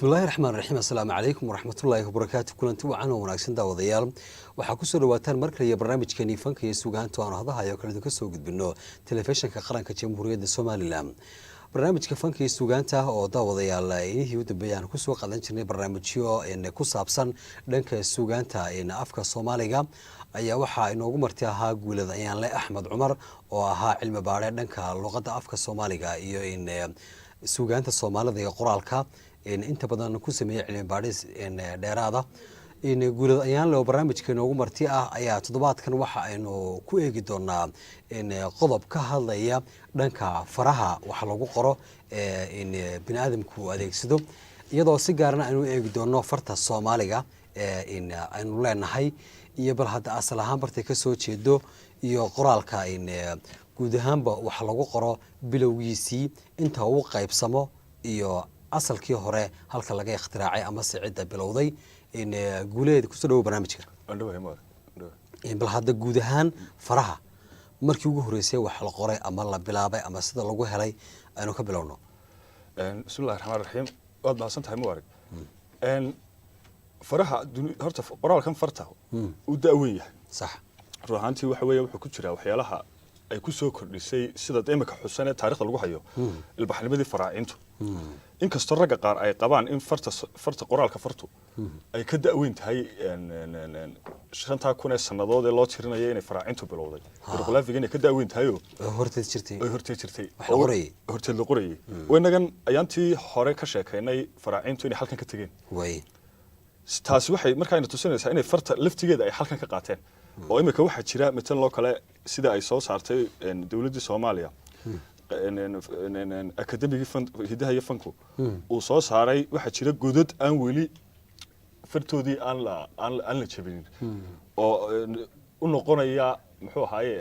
Bismillahi raxmaan raxiim. Assalaamu calaykum waraxmatullaahi wabarakaatu. Kulanti wacan oo wanaagsan, daawadayaal. Waxaa kusoo dhawaataan mar kale iyo barnaamijkeenii fanka iyo suugaanta, aanu hadahayo kale idinka soo gudbino Telefishinka Qaranka Jamhuuriyadda Somaliland. Barnaamijka fanka iyo suugaanta oo, daawadayaal, inihii u dambeeyay aan kusoo qaadan jirnay barnaamijyo ku saabsan dhanka suugaanta afka Soomaaliga, ayaa waxaa inoogu marti ahaa Guulad Ayaanle Axmed Cumar, oo ahaa cilmi baadhe dhanka luqadda afka Soomaaliga iyo in suugaanta Soomaalida iyo qoraalka inta badan ku sameeyey cilmi baadhis dheeraada. Guulad Ayaanle oo barnaamijka inoogu marti ah ayaa toddobaadkan waxa aynu ku eegi doonaa qodob ka hadlaya dhanka faraha wax lagu qoro bini aadamku adeegsado, iyadoo si gaarana aynu eegi doono farta Soomaaliga aynu leenahay iyo bal hadda asal ahaan bartay kasoo jeedo iyo qoraalka guud ahaanba wax lagu qoro bilowgiisii, inta uu qaybsamo iyo asalkii hore halka laga ikhtiraacay amase cidda bilowday. Guuleed, kusoo dhawo barnaamijka. Bal hadda guud ahaan faraha markii ugu horreysay wax la qoray ama la bilaabay ama sida lagu helay aynu ka bilowno. Bismillahi raxmaan raxiim. Waad mahadsan tahay, Mubarak. Faraha horta qoraalkan farta uu da-weyn yahay. Run ahaantii waxa weeye wuxuu ku jiraa waxyaalaha ay ku soo kordhisay, sida imika xusan ee taarikhda lagu hayo, ilbaxnimadii faraacintu. Inkastoo ragga qaar ay qabaan in farta qoraalka fartu ay ka da-weyn tahay 5000 ee sannadood ee loo tirinaya inay faraacintu bilowday, hieroglyphic inay ka da-weyn tahayoo horteed jirtay. Ay horteed jirtay. Wax la qorayay. Horteed la qorayay. Waynagan ayaantii hore ka sheekaynay faraacintu inay halkan ka tegeen. Taasi waxay markaayna tusinaysaa inay farta laftigeeda ay halkan ka qaateen, oo imika waxaa jira matalan loo kale sida ay soo saartay dowladdii Soomaaliya, akademigii hidaha iyo fanku uu soo saaray, waxaa jira godad aan weli fartoodii aan la jabinin oo u noqonaya, muxuu ahaaye,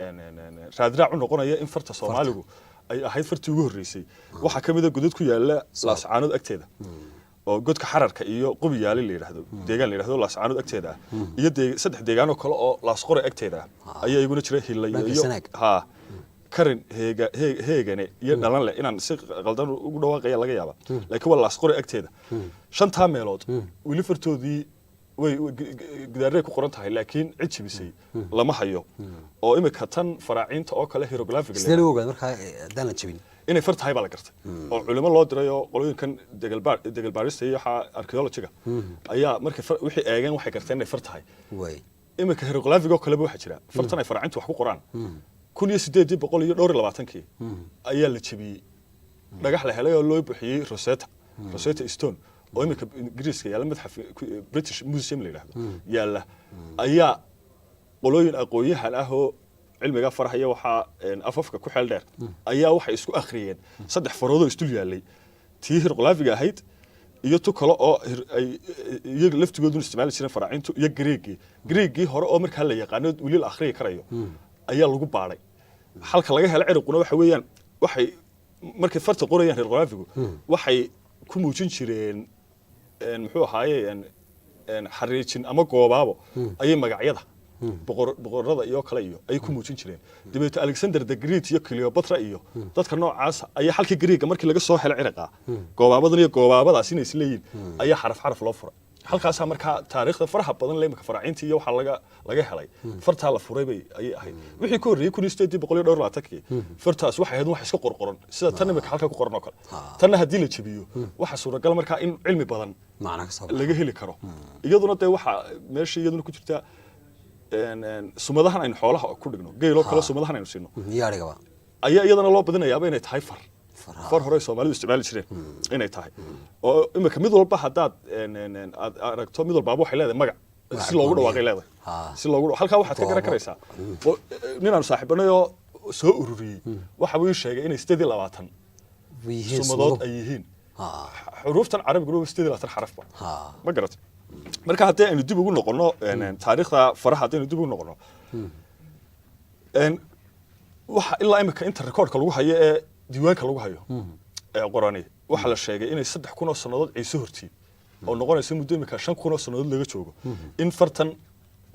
raadraac u noqonaya in farta Soomaaligu ay ahayd fartii ugu horreysay. Waxaa ka mid a godad ku yaala Laascaanood agteeda, oo godka Xararka iyo Qubiyaali la yidhaahdo, deegaan la yidhahdo Laascaanood agteeda ah, iyo saddex deegaan oo kale oo Laasqoray agteeda ah ayaa iyaguna jira, Hillayo Dhanka iyo Sanaag. Ha, Karin, Heega, Heegane iyo Dhalanle. Inaan si qaldan ugu dhawaaqaya laga yaaba, laakiin waa Laasqoray agteeda. Shantaa meelood weli fartoodii way gidaarey ku qoran tahay, laakiin cid jibisay lama hayo. Oo imika tan faraaciinta oo kale hieroglyphic Sidee loo ogaada markaa haddaan la jabin? Inay far tahay baa la gartay, oo culimo loo diray oo qolooyinkan degelbaarista iyo waxaa archaeology-ga ayaa markay wixii eegeen waxay garteen inay far tahay. Iminka hieroglyphic oo kaleba waxaa jira fartan ay faraacintu wax ku qoraan, 1824-kii ayaa la jebiyey dhagax la helay oo loo bixiyey Rosetta Stone, oo iminka Ingiriiska yaalla, madxaf British Museum la yidhaahdo yaalla. Ayaa qolooyin aqoon-yahan ah oo cilmiga faraha iyo waxaa afafka ku xeel dheer ayaa waxay isku akhriyeen saddex faroodoo isdul yaallay, tii hieroglyphiga ahayd iyo tu kale oo ay iyaga laftigooduna isticmaali jireen faraacintu, iyo Greegii hore oo markaa la yaqaano weli la akhriyi karayo ayaa lagu baadhay. Halka laga helo ciriquna waxa weeyaan, waxay markay farta qorayaan hieroglyphigu waxay ku muujin jireen muxuu ahaaye, xariijin ama goobaabo ayay magacyada boqorada iyo kale iyo ay ku muujin jireen. Dabeeto Alexander the Great iyo Cleopatra iyo dadka noocaasa ayaa halkii Greega markii laga soo helay ciraqa goobaabadan iyo goobaabadaas inay isleeyihiin ayaa xaraf xaraf loo furay. Halkaasaa markaa taariikhda faraha badan le imika faraacintii iyo waxaa laga helay fartaa la furay bay ayay ahayd. Wixii ka horreeyey 1824-kii fartaas waxay ahayd wax iska qorqoran, sida tan imika halka ku qoran oo kale. Tanna haddii la jabiyo waxaa suuragal markaa in cilmi badan macna ka soo baxa. Laga heli karo. Iyaduna dee waxaa meesha iyaduna ku jirta sumadahan aynu xoolaha ku dhigno, geeloo kale, sumadahan aynu siino Yaadhigaba. ayaa iyadana loo badinayaaba inay tahay far Far, far hore Soomaalidu isticmaali jireen inay tahay. Oo imika mid walba haddaad een, een, een, aad aragto, mid walbaaba waxay leedahay magac Magac si loogu gooni ah. dhawaaqay leedahay. Si loogu halkaa waxaad ka garan Goobo. karaysaa oo, nin aanu saaxiibanay oo soo ururiyey waxa uu ii sheegay inay 28 yihiin sumadood sumado. ay yihiin. Xuruuftan Carabiguna waa 28 xarafba. Ma garat? Marka haddii aynu dib ugu noqono taariikhda faraha, haddaynu dib ugu noqono, waxa ilaa imika inta rikoodhka lagu hayo ee diiwaanka lagu hayo ee qorani, waxaa la sheegay inay 3000 oo sannadood Ciise hortii, oo noqonaysa muddo imika 5000 oo sannadood laga joogo, in fartan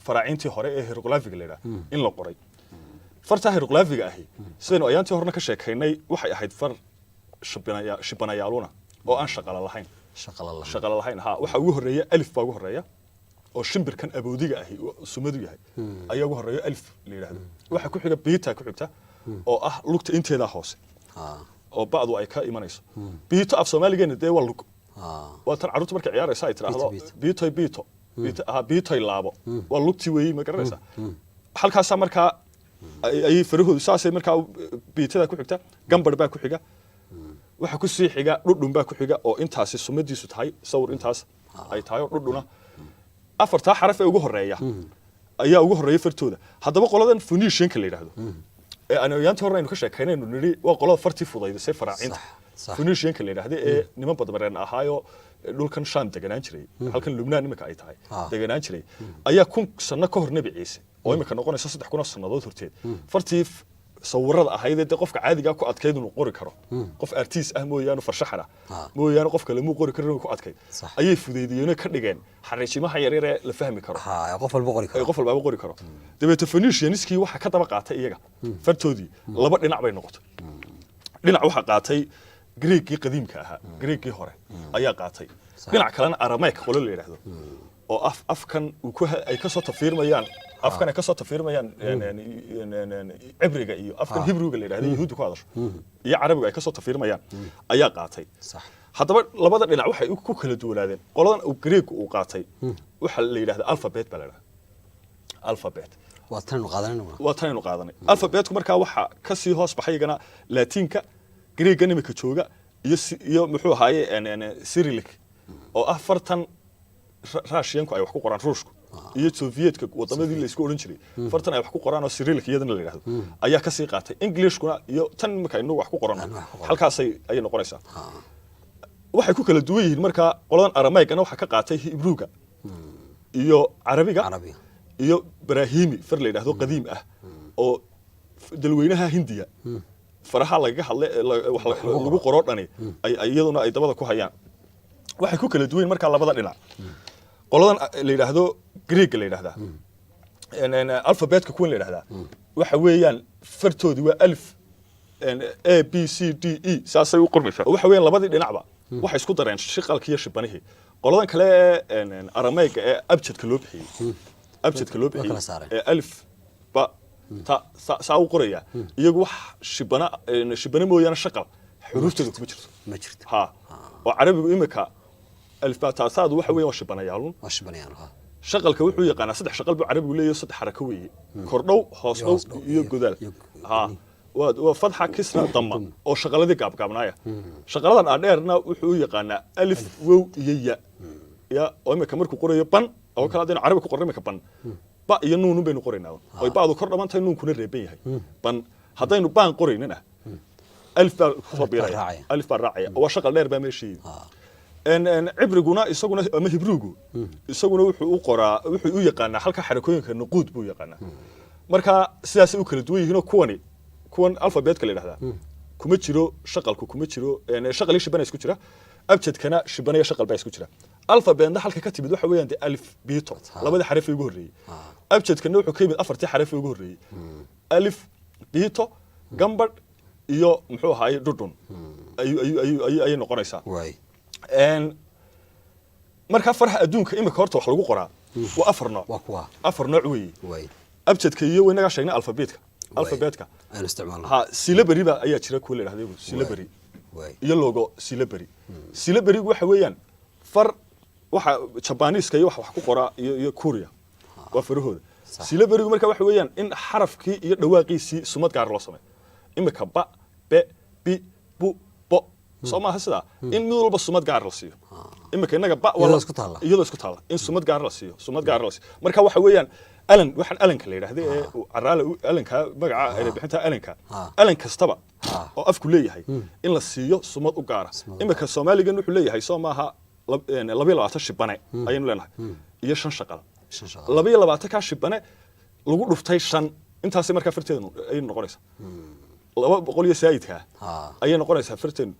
faraaciintii hore ee hieroglyphiga la yidhaha in la qoray. Farta hieroglyphiga ahi, sidaynu ayaantii horena ka sheekaynay, waxay ahayd far shibanayaaluna oo aan shaqala lahayn. Shaqala lahayn. Shaqala lahayn, ha. Waxa ugu horeeya alif baa ugu horeeya, oo shimbirkan aboodiga ahi uu sumadu yahay ayaa ugu horeeya, alif la yidhaahdo. Waxa ku xiga beta ku xigta, oo ah lugta inteeda hoose oo ba'du ay ka imanayso. Biito af Soomaaligeena dee waa lug. Waa tan carruurta markay ciyaaraysa ay tiraahdo Biito. Biitoy, biito, biito, ha, biitoy laabo, waa lugtii weeyi, ma garanaysaa? Halkaasaa markaa ayay farahoodu saasay markaa biitada ku xigta. Gambar baa ku xiga. Waxa ku sii xiga dhudhun baa ku xiga, oo intaasi sumadiisu tahay sawir intaas ay tahay oo dhudhuna. Afartaa xaraf ee ugu horeeya ayaa ugu horeeya fartooda. Haddaba qoladan Phoenicianka la yidhaahdo ee aan yaantii hore aynu ka sheekaynaynu nidhi waa qolada fartii fudaydisay faraacinta. Sax, sax. Phoenicianka la yidhaahdo ee niman badmareen ahaayoo dhulkan Shaam deganaan jiray, halkan Lubnaan imika ay tahay deganaan jiray, ayaa 1000 sano ka hor Nebi Ciise, oo imika noqonaysa 3000 oo sannadood horteed, fartii sawirada ahayd ee dee qofka caadigaa ku adkayd inuu qori karo, qof artist ah mooyaane, farshaxan ah mooyaane, qof kale muu qori karin, ku adkayd, ayay fudaydiyeen oo ka dhigeen xariijimaha yaryar ee la fahmi karo. Ha, qof walba qori ay karo. Qof walbaaba qori karo. Dabeeto Phoenicianskii waxaa ka daba qaatay iyaga fartoodii laba dhinac bay noqotay. Dhinac waxaa qaatay Greekii qadiimka ahaa, Greekii hore ayaa qaatay. Dhinac kalena Aramaic qolo la yidhaahdo oo af afkan uu ku ay kasoo tafiirmayaan, afkan ay kasoo tafiirmayaan Cibriga iyo afkan Hibriga la yidhahdo, Yahuudda ku hadasho, iyo Carabiga ay kasoo tafiirmayaan ayaa qaatay. Haddaba labada dhinac waxay ku kala duwanaadeen, qoladan uu Greek uu qaatay waxa la yidhahda alphabet baa la yidhahda, alphabet. Waa tanaynu qaadanayna. Waa tanaynu qaadanay. Alphabetku markaa waxaa ka sii hoos baxay iyagana Laatiinka, Greegan imika jooga, iyo iyo muxuu ahaaye Cyrillic, oo ah fartan Russianku ay wax ku qoraan, Ruushku iyo Sovietka wadamadii la isku odhan jiray, fartan ay wax ku qoraan oo Cyrillic iyadana la yidhahdo ayaa kasii qaatay. Englishkuna iyo tan imika inagu wax ku qoran Aan wax ku qoran. halkaasay ayay noqonaysaa. Waxay ku kala duwan yihiin markaa qoladan Aramaygana waxaa ka qaatay Hibruuga iyo Carabiga Carabiga. iyo Brahmi far la yidhaahdo qadiim ah oo dalweynaha Hindiya faraha lagaga hadlay wax lagu qoro dhani ay iyaduna ay dabada ku hayaan. Waxay ku kala duwan yihiin markaa labada dhinac, qoladan la yidhaahdo Greega la yidhahdaa, alphabetka kuwan la yidhahdaa, waxa weeyaan fartoodii waa alif A B C D E, saasay u qormaysaa. Waxa weeyaan labadii dhinacba waxay isku dareen shiqalkii iyo shibanihii. Qoladan kale ee Arameyga ee abjadka loo bixiyey, abjadka loo Way bixiyey kala saareen. ee alif ba ta saa u qoraya, iyagu wax shibana shibana mooyaane shaqal xuruuftooda kuma jirto. Ma jirto. Ha, oo Carabigu imika alif ba ta saadu waxa weeyaan waa shibanayaalun. Waa shibanayaan, ha. Shaqalka wuxuu yaqaanaa saddex shaqal buu Carabigu leeyahay, saddex xarako weeye: kordhow, hoos Iyo dhow hoos dhow, iyo godaal. Iyo Ha, waa fadxa, kisra, damma, oo shaqaladii gaabgaabnaaya. Shaqaladan dhaadheerna wuxuu u yaqaanaa alif, wow iyo ya ya, oo imika markuu qorayo ban oo kale, haddaynu Carabi ku qorno imika ban, ba iyo nuunun baynu qoraynaa, oy ba'du kor dhaman tahay, nuunkuna reeban yahay. Ban haddaynu baan qoraynana alif baa kusoo biiraya. Raacaya. Alif baa raacaya, oo waa shaqal dheer baa meesha yimi. En Cibriguna isaguna ama Hibrugu isaguna wuxuu u qoraa, wuxuu u yaqaanaa halka xarakooyinka nuquud buu yaqaanaa. Marka sidaasay u kala duwan yihiinoo kuwani, kuwan alfabeetka la yidhahdaa, kuma jiro shaqalku, kuma jiro shaqal iyo shibana isku jira. Abjadkana shibana iyo shaqal baa isku jira. Alfabeetna halka ka timid waxa weeyaan dee alif biito, labadii xaraf ee ugu horreeyey. Abjadkana wuxuu ka yimid afartii xaraf ee ugu horreeyey: alif, biito, gambadh iyo muxuu ahaaye dhudhun ayuu ayuu ayuu ayuu ayay noqonaysaa. Waay. Markaa faraha adduunka imika horta wax lagu qoraa waa afar nooc. Waa kuwa? Afar nooc weeye. Waay. Abjadka iyo inagaa sheegnay alfabeetka, alfabeetka. Aynu isticmaalno. Ha, syllabary ba ayaa jira kuwa la yidhahdo iyagu syllabary iyo logo syllabary. Syllabarygu waxa weeyaan far waxa Jabaniiska iyo wax ku qoraa iyo Kuuriya, waa farahooda. Syllabarygu marka waxa weeyaan in xarafkii iyo dhawaaqiisii sumad gaar loo sameeyo. Imika ba, be, bi, bu, bo, soo maaha sidaa? In mid walba sumad gaar la siiyo. Imika innaga ba waa Iyadoo isku taalla. Iyadoo isku taalla in sumad gaar la siiyo, sumad gaar la siiyo. Marka waxa weeyaan alan, waxaan alanka la yidhaahda ee uu caraale alanka magaca ee bixinta alanka, alan kastaba oo afku leeyahay in la siiyo sumad u gaara. Sumad u Imika Soomaaligan wuxuu leeyahay, soo maaha, 22 shibane ayaynu leenahay iyo shan shaqal. Shan shaqal. 22 kaa shibane lagu dhuftay shan, intaasi markaa farteedu ayay noqonaysaa 200 iyo saayidkaa ayay noqonaysaa farteenu.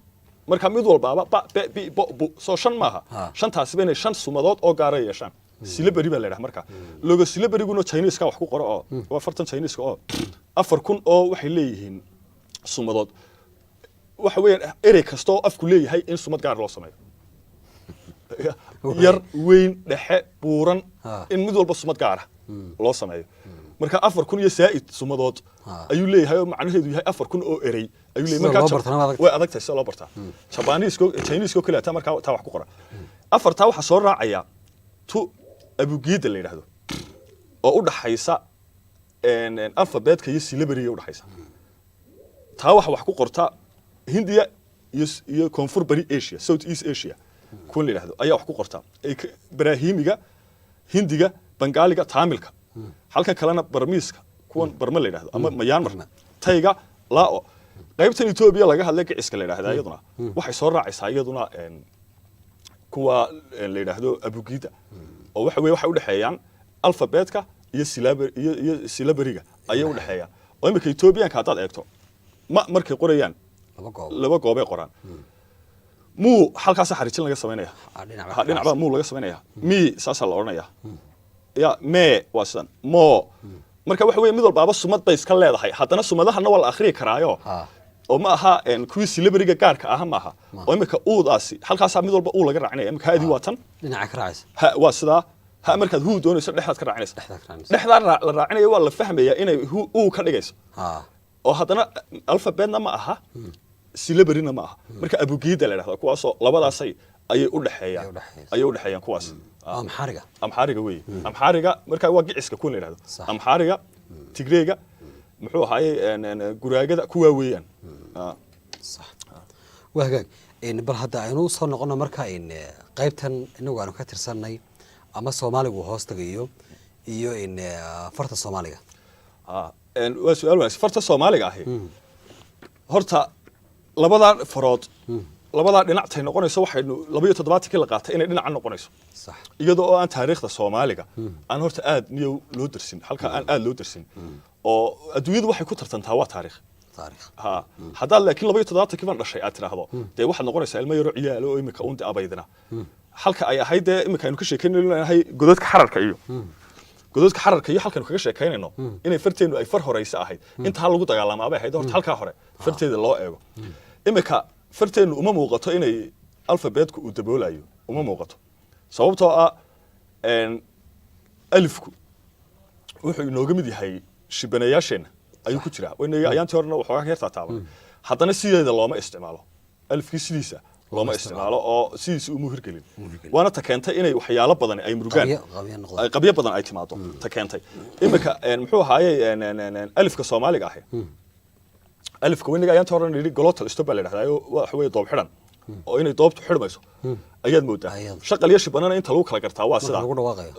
Marka mid walbaaba ba, be, bi, bo, bu, soo shan maaha? Shantaasiba inay shan sumadood oo gaara yeeshaan syllabary baa la yidhaha. Marka logo syllabaryguna Chineska wax ku qoro, oo waa fartan Chineska, oo 4000 oo waxay leeyihiin sumadood. Waxa weeyaan erey kasta oo afku leeyahay in sumad gaar loo sameeyo. Yar, weyn, dhexe, buuran, Ha. in mid walba sumad gaara loo sameeyo. Marka 4000 iyo saa'id sumadood Ha. ayuu leeyahay, oo macnaheedu yahay 4000 oo erey ayuu leeyahay. Sida Markaa loo bartana waa adag. Way adag tahay sida loo bartaa. Jabaniisko, Chinese kaliya taa markaa taa wax ku qora. Afartaa waxaa soo raacaya tu abugiida la yidhaahdo, oo u dhaxaysa alfabeetka iyo syllabariga u dhaxaysa. Taa waxa wax ku qorta Hindiya iyo Koonfur Bari Asia, South East Asia kuwan la yidhaahdo ayaa wax ku qorta. Ay Baraahimiga, Hindiga, Bangaaliga, Taamilka. Halkan kalena Barmiiska, kuwan Barma la yidhahdo ama Mayaanmar, Barma. Tayga, Lao. Qaybtan Etoobiya laga hadlay, giciska la yidhahda, iyaduna waxay soo raacaysaa iyaduna kuwa la yidhaahdo abugida, oo waxa weeye waxay u dhexeeyaan alfabeetka iyo syllabary iyo syllabariga ayay u dhexeeyaan. Oo imika Etoobiyaanka haddaad eegto, ma markay qorayaan Laba goob. Laba goobay qoraan. Muu halkaasa xariijin laga samaynaya. Ah, dhinac baa Ha, dhinac baa muu laga samaynaya, mi saasaa la odhanaya, ya mee waa sidan moo. Marka waxa weeye mid walbaaba sumad bay iska leedahay. Haddana sumadahana waa la akhriyi karaayo, Ha. oo ma aha kuwii syllabariga gaarka aha maaha. Oo imika uudaasi halkaasaa mid walba uu laga raacinaya. Imika haadii waa tan. Dhinaca ka raacaysa. Ha, waa sidaa. Ha markaad huu doonayso, dhexdaad ka raacinaysa. Dhexdaad ka raacinaysa. Dhexdaa la raacinaya waa la fahmayaa inay hu uu ka dhigayso. Ha. Oo haddana alfabeetna ma aha, syllabarina ma aha. Marka abugiida la yidhahda kuwaasoo labadaasay ayay u dhexeeyaan. Ayay u dhexeeyaan. Ayay u dhexeeyaan kuwaas. Waa Amxaariga. Amxaariga weeye. Amxaariga marka waa giciska kuwan la yidhahdo. Sax. Amxaariga, Tigreega, muxuu ahaayey, Guraagada, kuwaa weeyaan. Sax, waa hagaag. Bal hadda aynu soo noqono marka qaybtan inagu aanu ka tirsanay ama Soomaaligu hoos tagayo iyo farta Soomaaliga. Waa su-aal wanaagsan. Farta Soomaaliga ahi horta labadaa farood, labadaa dhinactay noqonayso, waxaynu 72-kii la qaatay inay dhinaca noqonayso, iyadoo oo aan taariikhda Soomaaliga aan horta aad niyow loo darsin, halka aan aad loo darsin, oo adduunyadu waxay ku tartantaa waa taariikh. Taariikh. Ha, haddaad laakiin 72-kii baan dhashay aad tidhaahdo, dee waxaad noqonaysaa ilmo yaro ciyaalo oo imika uun de abaydina. Halka ay ahayd dee imika aynu ka sheekaynayno godadka xararka iyo godadka xararka iyo halkaynu kaga sheekaynayno inay farteennu ay far horeysa ahayd, intaa lagu dagaalamaabay ahayd. Horta halkaa hore farteeda loo eego, imika farteennu uma muuqato inay alfabeetku uu daboolayo, uma muuqato, sababtoo ah alifku wuxuu inooga mid yahay shibanayaasheenna ayuu ku jiraa. Wayna ayaantii horena waxoogaa ka yartaa taaban. Haddana sideeda looma isticmaalo alifkii, sidiisa looma isticmaalo oo sidiisa uma hirgelin. Hirgelin. Waana ta keentay inay waxyaalo badan ay murugaan. Qabyo noqdaan. Ay qabyo badan ay timaado ta keentay. Imika muxuu ahaayey, alifka Soomaaliga ahi, alifka weyniga ayaantii horena yidhi glottal stop baa la yidhahdaa, waxa weeye doob xidhan, oo inay doobtu xidhmayso ayaad moodaa. Ayaad. Shaqal iyo shibanana inta lagu kala gartaa waa sidaa. Lagu dhawaaqayo.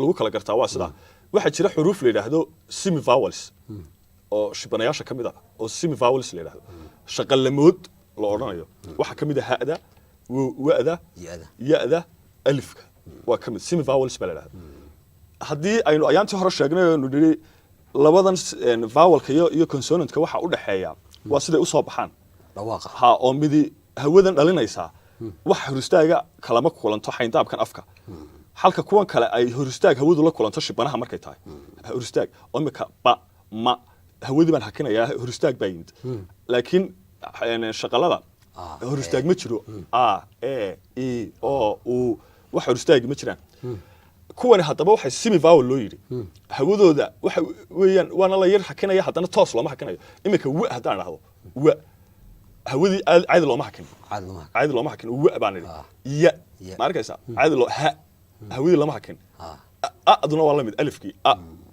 Lagu kala gartaa waa sidaa. Waxaa jira xuruuf la yidhaahdo semi vowels oo shibanayaasha ka mid ah, oo semi vowels la yidhaahdo, shaqallamood la odhanayo. Waxaa ka mid ah ha'da, wa'da, Ya-da. ya-da, alifka waa ka mid. Semi vowels baa la yidhahda. Haddii aynu ayaantii hore sheegnay aynu nidhi labadan vowelka iyo consonantka waxa u dhexeeya waa siday usoo baxaan dhawaaqa. Ha, oo midi hawadan dhalinaysaa wax horistaaga kalama kulanto xayndaabkan afka, halka kuwan kale ay horistaag hawadu la kulanto. Shibanaha markay tahay horistaag, oo imika ba ma hawadii baan hakinayaa, horistaag baa yimid. Laakiin shaqalada horistaag ma jiro. A, e, i, o, u, wax horistaagi ma jiraan. Kuwani haddaba waxay semi vowel loo yidhi hawadooda waxa weeyaan waana la yar hakinaya, haddana toos looma hakinayo. Iminka wa haddaan dhahdo wa, hawadii caadi looma hakin. Caadi lama. Caadi looma hakin, wa baan idhi. Ya. Ya. Ma arkaysa, caadi loo ha hawadii lama hakin. Aduna waa la mid, alifkii a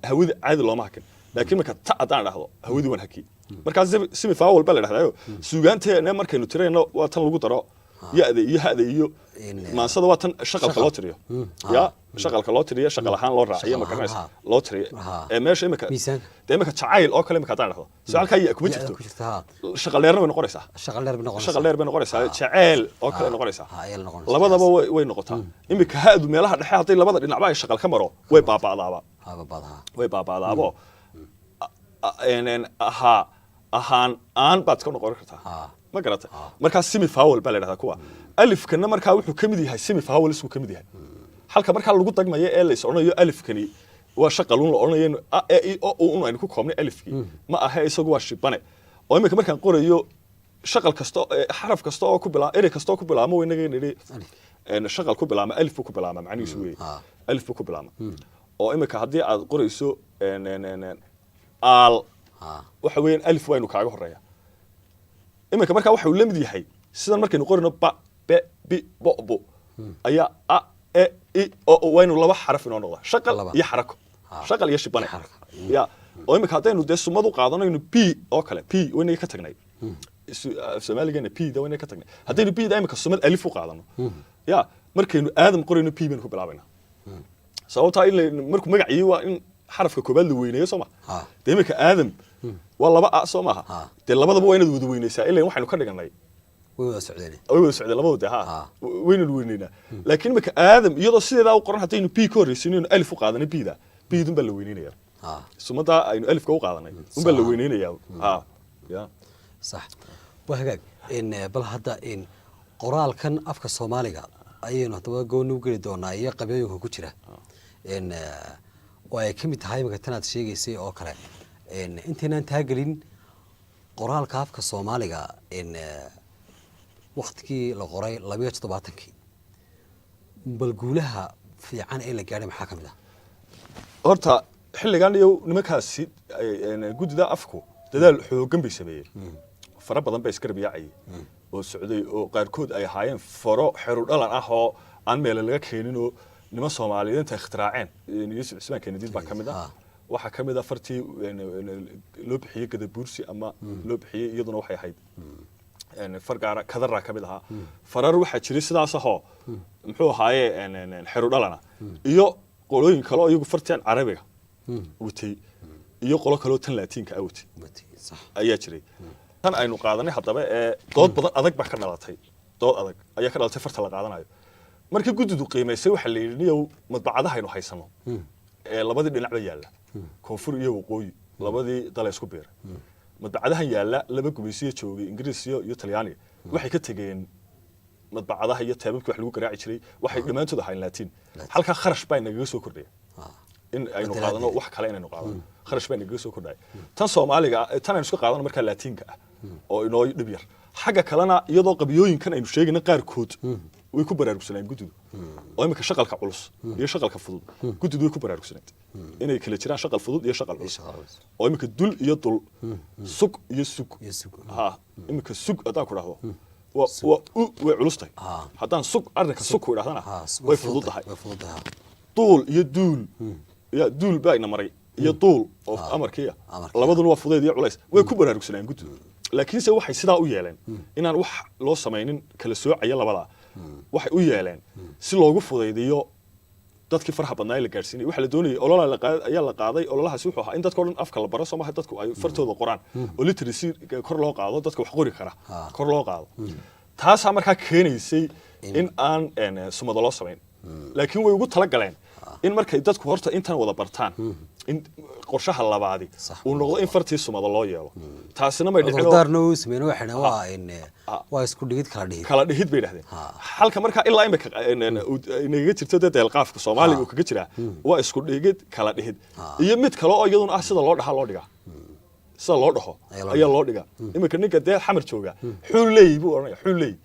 hawadii caadi looma hakin. Laakiin marka ta haddaan dhahdo, hawadii waan hakiyey. Markaas semi vowel baa la dhahdayo. Suugaanteena markaynu tirayno waa tan lagu daro ya-da iyo ha'da iyo maansada, waa tan shaqalka loo tiriyo, ya shaqalka loo tiriyo, shaqal ahaan loo raaciyo, Shaqal ma ahaan, garanaysa, ha. loo tiriyo. Ee meesha imika Miisaanka. Dee imika jacayl oo kale imika haddaan dhahdo, so halkaa ya kuma Ya-da jirto. Ku jirta, ha. Shaqal dheerna way noqonaysaa. Shaqal dheer bay noqonaysaa. Shaqal dheer bay noqonaysaa, jacayl oo kale noqonaysaa. Ha, ayay noqonaysaa. Labadaba way noqotaa. Imika ha'du meelaha dhexe hadday labada dhinacba ay shaqal ka maro, way baaba'daaba. Ha, babaad, ha. Way baaba'daabo. Ahaa, ahaan, aan baad ka noqon kartaa. Ma garatay? Markaa semi vowel baa la yidhahdaa kuwa. Alifkana markaa wuxuu ka mid yahay semi vowels buu ka mid yahay. Halka markaa lagu dagmayo ee la is odhanayo alifkani waa shaqalun la odhanayo, a, e, i, o, u un aynu ku koobnay, alifkii ma aha, isagu waa shibane. Oo imika markaan qorayo shaqal kasta, xaraf kasta oo ku bilaa, erey kasta oo ku bilaamo, inaga nidhi Alif. Shaqal ku bilaama alif buu ku bilaama, macnihiisu weeye alif buu ku bilaama. Oo imika haddii aad qorayso een, een, een, een, aal, waxa weeyaan alif waa inu kaaga horeeya. Iminka markaa waxa uu la mid yahay sidan markaynu qorayno ba, be, bi, bo, bo ayaa a, e, i, o, o, waa inuu laba xaraf inoo noqdaa, shaqal Laba. iyo xarako, shaqal iyo shibane. Iyo xarako. Ya, oo iminka haddaynu dee sumad u qaadanayno p oo kale, p waynaga ka tagnay. Af Soomaaligana p da waynaga ka tagnay. Haddaynu p da iminka sumad alif u qaadano, ya, markaynu aadam qorayno p baynu ku bilaabaynaa. Sababtaa in markuu magaciyi waa in xarafka koobaad la weyneeyo, soo ma? Dee iminka aadam waa laba a, soo maaha? Dee labadaba waa inaad wada weyneysaa, ilan waxaynu ka dhiganay way wada socdeen. Way wada socdeen labadu dee. Ha, waynanu weyneynaa. Laakiin iminka aadam iyadoo sideedaa u qoran, haddaynu b ka horreysinayno alif u qaadanay, b da b dun baa la weyneynaya. Sumadaa aynu alifka u qaadanay unbaa la weyneynaya. Ha, ya. Sax, waa hagaag. Bal hadda qoraalkan afka Soomaaliga ayaynu haddaba gooni u geli doonaa iyo qabyooyinka ku jira, oo ay ka mid tahay imika tanaad sheegaysay oo kale. Intaynaan taagelin qoraalka afka Soomaaliga, waktigii la qoray 72-kii, bal guulaha fiican ee la gaadhay maxaa ka mid ah? Horta xilligan iyo nimankaasi guddida afku dadaal xoogan bay sameeyeen. Fara badan bay isgarab yaacayay oo socday, oo qaarkood ay ahaayeen faro xeru dhalan ah oo aan meele laga keenin, oo niman Soomaaliyeed intay ikhtiraaceen. Yuusuf Cismaan Kenediid baa ka mid ah. Waxaa ka mid ah fartii loo bixiyey Gadabuursi ama loo bixiyey, iyaduna waxay ahayd far gaara. Kadaraa ka mid ahaa. Farar waxaa jiray sidaas ahoo, muxuu ahaaye, xeru dhalana, iyo qolooyin kale oo iyagu fartian Carabiga watay, iyo qolo kaleoo tan Laatiinka ah watay ayaa jiray. Tan aynu qaadanay haddaba ee dood badan adag baa ka dhalatay, dood adag ayaa ka dhalatay farta la qaadanayo. Markii guddidu qiimaysay, waxaa la yidhi, niyow, madbacadahaynu haysano ee labadii dhinacba yaalla, koonfur iyo waqooyi, labadii dale isku biiray, madbacadahan yaalla, laba gumaysiyo joogay, Ingiriis iyo Talyaaniga, waxay ka tegeen madbacadaha iyo teebabkii wax lagu garaaci jiray, waxay dhammaantood ahayn Laatiin. Halkaa kharash baa nagaga soo kordhaya in aynu qaadano wax kale, inaynu qaadano kharash baa nagaga soo kordhaya. Tan Soomaaliga ah, tan aynu iska qaadano markaa Laatiinka ah oo inoo dhib yar. Xagga kalena, iyadoo qabiyooyinkan aynu sheegayna qaarkood way ku baraarugsanayeen guddidu, oo imika shaqalka culus iyo shaqalka fudud guddidu way ku baraarugsanayd inay kala jiraan, shaqal fudud iyo shaqal culus, Shaqal culus. oo imika dul iyo dul, sug iyo sug. Iyo sug. Ha, imika sug haddaan ku dhahdo waa u way culus tahay. Haddaan sug arrinka sug ku idhahdana way fududahay. Way fududahay. Duul iyo duul, ya, duul baa ina maray iyo duul oo amarkiya. Amarkii. Labaduna waa fudeyd iyo culays, way ku baraarugsanayeen guddidu. Laakiinse waxay sidaa u yeeleen inaan wax loo samaynin kala soocaya labadaa. Waxay u yeeleen si loogu fudaydiyo dadkii faraha badnaa ee la gaadhsiinayay. Waxaa la doonayay ololaa ayaa la qaaday. Ololahaasi wuxuu ahaa in dadka o dhan afka la baro, soo maha? Dadku ay fartooda qoraan oo literacy kor loo qaado, dadka wax qori kara kor loo qaado. Taasaa markaa keenaysay in aan sumado loo samayn. Laakiin way ugu talagaleen in markay dadku horta intan wada bartaan, in qorshaha labaadi uu noqdo in fartii sumado loo yeelo. Taasina may dhicin oo Cudurdaarna uu sameeyna, waxay dhaheen waa in waa isku dhigid kala dhihid. Kala dhihid bay dhahdeen. Halka markaa ilaa imika nagaga jirto dee deelqaafka Soomaaliga uu kaga jiraa waa isku dhigid kala dhihid, iyo mid kale oo iyaduna ah sida loo dhaha loo dhigaa, sida loo dhaho Ayaa loo. ayaa loo dhigaa. Iminka ninka dee Xamar jooga xuu leeyi buu odhanaya, xuu leeyi.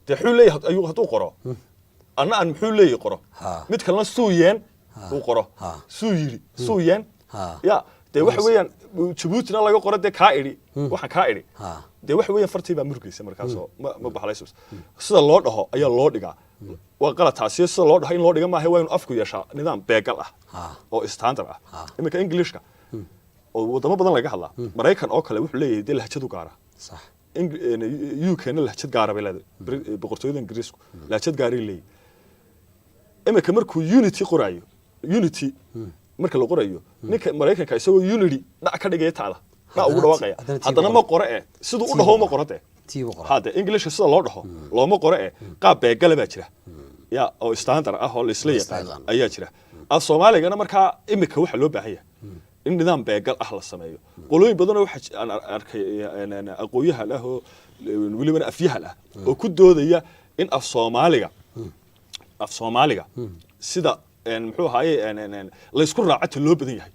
Dee xuu leeyi hadduu qoro, anna aan muxuu leeyi qoro, mid kalena suu yeen uu qoro, suu yidhi, suu yeen, ya, dee waxa weeyaan Jabuutina laga qoro, dee kaa idhi, waxaan kaa idhi, dee waxa weeyaan fartii baa murgaysa markaasoo ma baxlayso. Sida loo dhaho ayaa loo dhigaa waa qalad taasi. Sida loo dhaho in loo dhiga maaha, waa inuu afku yeeshaa nidaam beegal ah oo standard ah. Iminka Englishka oo wadamo badan laga hadlaa, Maraykan oo kale, wuxuu leeyahay dee lahjad u gaara. UK-na lahjad gaara bay leedahay. Boqortooyada Ingiriisku lahjad gaaray leeyihin. Iminka markuu unity qoraayo, unity marka la qorayo, ninka Maraykanka isagoo unity dhac ka dhigaya, taada dhac ugu dhawaaqaya, Haddana tii haddana buu ma qoray. qore e siduu u Tii dhaho buu ma qoray. qoro dee. Tii buu qoray. Hade Englishka sida loo dhaho looma qoro e qaab beegale baa jira, ya, oo standard ah oo la isla La isla yaqaan yaqaan. ayaa jira. Af Soomaaligana markaa imika waxaa loo baahan yahay in nidaam beegal ah la sameeyo. Qolooyin badanoo waxaa aan arkay aqoonyahan ah oo welibana afyahan ah oo ku doodaya in af Soomaaliga sida muxuu ahaaye laysku raaco ta loo badan yahay,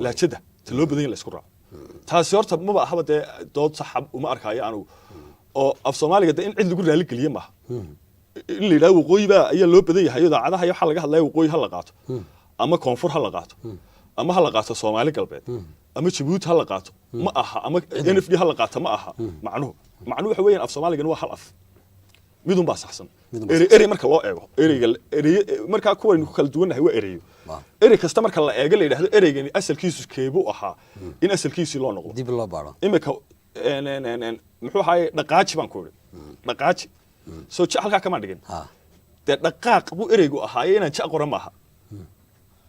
lahjada ta loo badan yahay laysku raaco. Taasi horta maba ahaba dee dood saxa uma arkaayo anigu. Oo af Soomaaliga dee in cid lagu raali geliye maaha. In la yidhahdo waqooyi baa ayaa loo badan yahay, idaacadaha iyo waxaa laga hadlaya waqooyi ha la qaato ama koonfur ha la qaato ama ha la qaato Soomaali Galbeed ama Jabuuti ha la qaato, ma aha, ama NFD ha la qaato, ma aha. Macnuhu waxa weeyaan, af Soomaaligana waa hal af, midun baa saxsan. Midun baa Erey erey marka loo eego ereyga, ereye markaa kuwaynu ku kala duwannahay waa ereyo. Erey kasta marka la eego, la yidhahdo ereygani asalkiisu keebuu ahaa, in asalkiisii loo noqdo, dib loo baaro. Imika muxuu ahaaye, dhaqaaji baan ku idhi, dhaqaaji soo ja halkaa kamaan dhigin. Dee dhaqaaq buu ereygu ahaaye, inaan ja qoran maaha.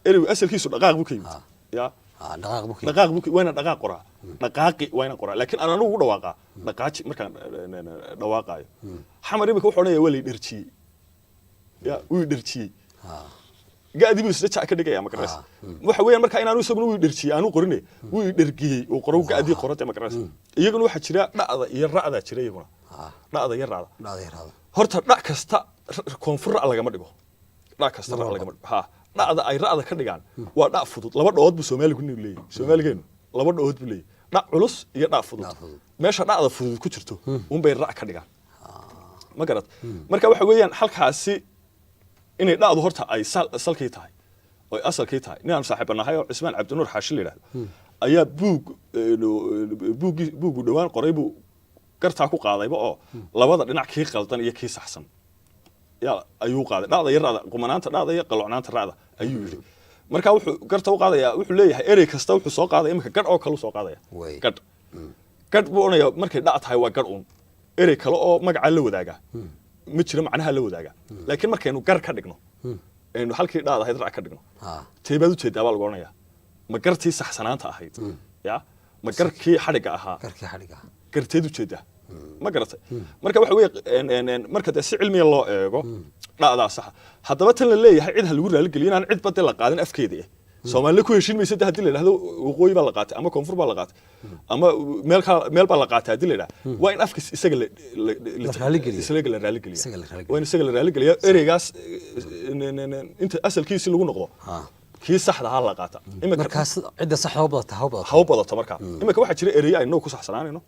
Ereygu asalkiisu dhaqaaq buu ka yimid ya. Dhaqaaq buu ka yimid. Dhaqaaq buu waa inaan dhaqaaq qoraa, dhaqaaqi waa inaan qoraa, laakiin aan anigu ugu dhawaaqaa dhaqaaji markaan dhawaaqaayo. Xamar imika wuxuu odhanaya waa lay dherjiyey, ya, wuu dherjiyey. Gaadi buu isla jac ka dhigaya, ma garanaysa? Waxa weeyaan marka inaanu isaguna wuu dherjiyey aanu qorine, wuu dhergiyey uu qoro, gaadii qoro de, ma garanaysa? Iyaguna waxaa jira dha'da iyo ra'da jira iyaguna. Dha'da iyo ra'da. Dhacda iyo raada. Horta dhac kasta koonfur ra' lagama dhigo, dhac kasta ra' lagama dhigo. Ha, dhacda ay ra'da ka dhigaan waa dhac fudud. Laba dhawood buu Soomaaligu leeyahay, Soomaaligeenu laba dhawood buu leeyahay, dhac culus iyo dhac fudud. Dhac fudud. Meesha dhacda fudud ku jirto unbay ra' ka dhigaan, ma garat? Marka waxa weeyaan halkaasi inay dhacdu horta ay salkii tahay oy asalkii tahay. Ninaan saaxiibanahay oo Cismaan Cabdinuur Xaashi la yidhahdo ayaa buug buuggii buuggu dhowaan qoray buu gartaa ku qaadayba, oo labada dhinac kii qaldan iyo kii saxsan ya ayuu qaaday, dhacda iyo ra'da, qumanaanta dhacda iyo qalocnaanta ra'da ayuu yidhi. Marka wuxuu garta u qaadayaa, wuxuu leeyahay erey kasta wuxuu soo qaadaya, iminka gadh oo kale u soo qaadaya. Gadh gadh buu odhanayaa, markay dhac tahay waa gadh uun, erey kale oo magacaa la wadaagaa ma jiro, macnaha la wadaagaa. Laakiin markaynu gar ka dhigno, aynu halkii dhaad ahayd rac ka dhigno, tee baad ujeedaa baa lagu odhanayaa? Ma gartii saxsanaanta ahayd ya, ma garkii xadhigga ahaa? Garkii xadhiga. Garteed ujeedaa, ma garatay? Marka waxa weeye marka dee si cilmiya loo eego, dhacdaa saxa. Haddaba tan la leeyahay cid ha lagu raaligeliyo, inaan cidba dee la qaadin afkeeda eh, Soomaalina ku heshiin maysa de. Haddii la yidhahdo waqooyi baa la qaatay ama koonfur baa la qaatay ama meel kala meel baa la qaatay, haddii la yidhahdo, waa in afka isaga la La raaligeliyo. Isaga la raaligeliya. Isaga la raaligeliyo. Waa in isaga la raaligeliya ereygaas, inta asalkiisi lagu noqdo, kii saxda ahaa la qaata. Imika Markaas cidda sax ha u badata, ha u badato. Ha u badato. Markaa imika waxaa jira ereyo aynu ku saxsanaanayno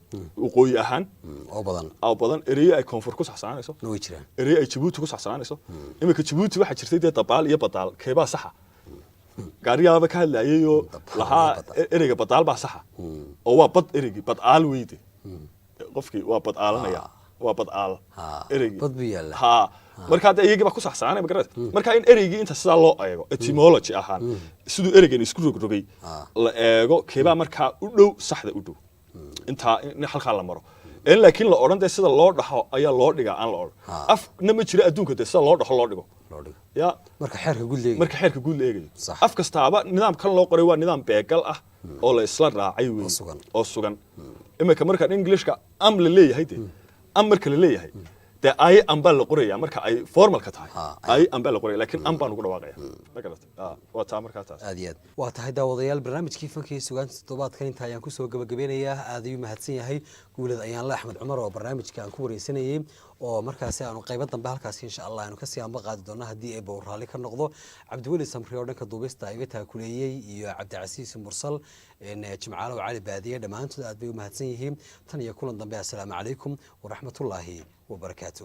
waqooyi ahaan oo badan. Oo badan, ereyo ay koonfur ku saxsanaanayso na way jiraan. Ereyo ay Jabuuti ku saxsanaanayso. Imika Jabuuti waxaa jirtay dee dabaal iyo badaal, keebaa saxa? Gaariyaaba ka hadlayayoo Dabaal lahaa iyo badaal. Ereyga badaal baa saxa oo waa bad, ereygii bad'aal weyde, qofkii waa bad'aalanaya, waa bad'aal ereygii. Bad buu yaallaa. Ha, marka hadda iyagii baa ku saxsanaanaya, ma garanaysa? Marka in ereygii inta sidaa loo eego etymology ahaan, siduu ereygan isku rogrogay la eego, keebaa markaa u dhow saxda u dhow, intaa in halkaa la maro, in laakiin la odhan dee sida loo dhaxo ayaa loo dhigaa aan la odhan. Afna ma jiro adduunka dee sida loo dhaxo loo dhigo. Loo dhigo. Ya. Marka xeerka guud leegi. Marka xeerka guud la eegayo, af kastaaba nidaamkan loo qoray waa nidaam beegal ah oo la isla raacay wey. Oo sugan. Oo sugan. Imika marka Englishka am la leeyahay dee, am marka la leeyahay dee I am baa la qoraya marka ay formalka tahay. I am baa la qoraya, laakiin am baan ugu dhawaaqaya, ma garatay? Waa taa markaa taas. Aad iyo aad waa tahay. Daawadayaal, barnaamijkii fanka iyo sugaanta toddobaadkan inta ayaan kusoo gabagabeynayaa. Aad ayuu mahadsan yahay Guulad Ayaanle Axmed Cumar oo barnaamijka aan ku wareysanayey, oo markaasi aanu qaybo dambe halkaasi insha Allah aanu kasii anba qaadi doono haddii eeba uu raalli ka noqdo. Cabdiweli Samri oo dhanka duubista iga taakuleeyey iyo Cabdicasiis Mursal Jimcaalow Cali Baadiye, dhammaantood aad bay u mahadsan yihiin. Tan iyo kulan dambe, assalaamu calaykum waraxmatullaahi wabarakaatu.